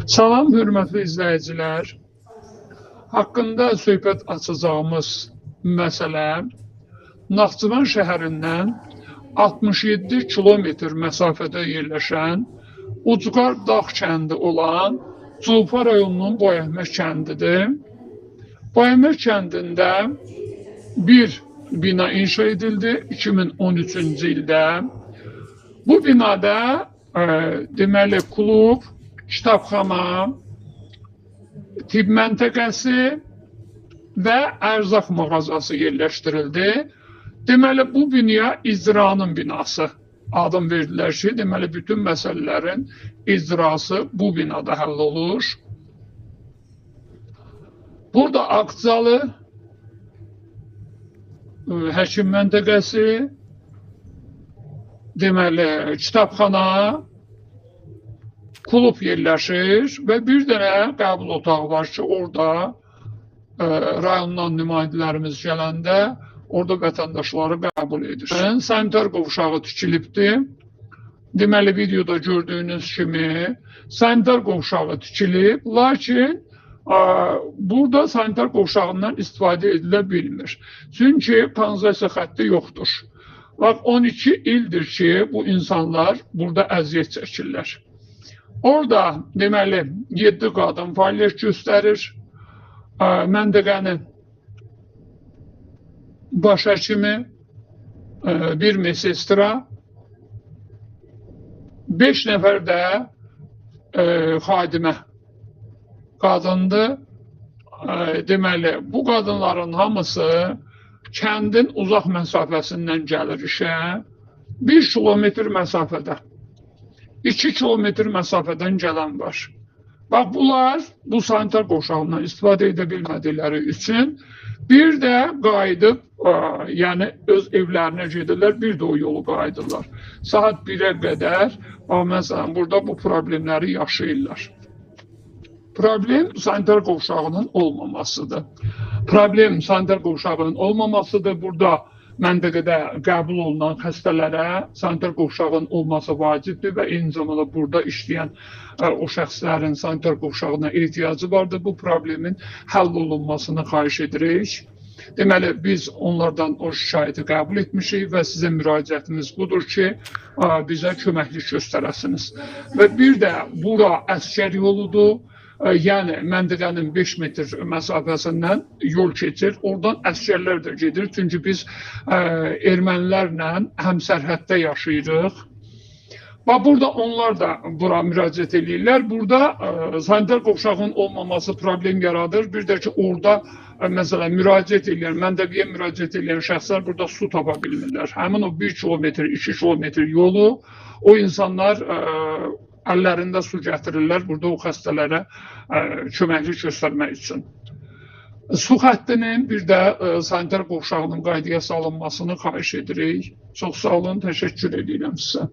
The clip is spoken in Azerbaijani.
Salam, hörmətli izləyicilər. Haqqında söhbət açacağımız məsələ Naxçıvan şəhərindən 67 kilometr məsafədə yerləşən Ucqar Dağ kəndi olan Culfa rayonunun Boyəhməd kəndidir. Boyəhməd kəndində bir bina inşa edildi 2013-cü ildə. Bu binada deməli klub, kitabxana, tibb məntəqəsi və ərzaq mağazası yerləşdirildi. Deməli, bu binaya icranın binası adın verdilər ki, deməli, bütün məsələlərin icrası bu binada həll olur. Burada Akcalı həkim məntəqəsi, deməli, kitabxana, klub yerləşir və bir dənə qəbul otağı var ki, orada rayondan nümayəndələrimiz gələndə orada vətəndaşları qəbul edir. Sanitar qovşağı tikilibdir. Deməli, videoda gördüyünüz kimi sanitar qovşağı tikilib, lakin burada sanitar qovşağından istifadə edilə bilmir. Çünki kanalizasiya xətti yoxdur. Bax, 12 ildir ki, bu insanlar burada əziyyət çəkirlər. Orada, deməli, 7 qadın fəaliyyət göstərir. Məntəqənin baş həkimi, bir mesestra, 5 nəfər də xadimə qadındır. Deməli, bu qadınların hamısı kəndin uzaq məsafəsindən gəlir işə. 1 kilometr məsafədə, 2 kilometr məsafədən gələn var. Bax, bunlar bu sanitar qovşağından istifadə edə bilmədikləri üçün bir də qayıdıb, yəni öz evlərinə gedirlər, bir də o yolu qayıdırlar. Saat 1-ə qədər, məsələn, burada bu problemləri yaşayırlar. Problem sanitar qovşağının olmamasıdır. Problem sanitar qovşağının olmamasıdır. Burada məntəqədə qəbul olunan xəstələrə sanitar qovşağının olması vacibdir və eyni zamanda burada işləyən o şəxslərin sanitar qovşağına ehtiyacı vardır. Bu problemin həll olunmasını xahiş edirik. Deməli, biz onlardan o şikayəti qəbul etmişik və sizə müraciətimiz budur ki, bizə köməklik göstərəsiniz. Və bir də bura əsgər yoludur. Yəni, məntəqənin 5 metr məsafəsindən yol keçir, oradan əsgərlər də gedir. Çünki biz ermənilərlə həmsərhəddə yaşayırıq. Bax, burada onlar da bura müraciət edirlər. Burada sanitar qovşağının olmaması problem yaradır. Bir də ki, orada məsələn, müraciət edən, məntəqəyə müraciət edən şəxslər burada su tapa bilmirlər. Həmin o 1 kilometr, 2 kilometr yolu o insanlar əllərində su gətirirlər burada o xəstələrə köməklik göstərmək üçün. Su xəttinin bir də sanitar qovşağının qaydaya salınmasını xahiş edirik. Çox sağ olun, təşəkkür edirəm sizə.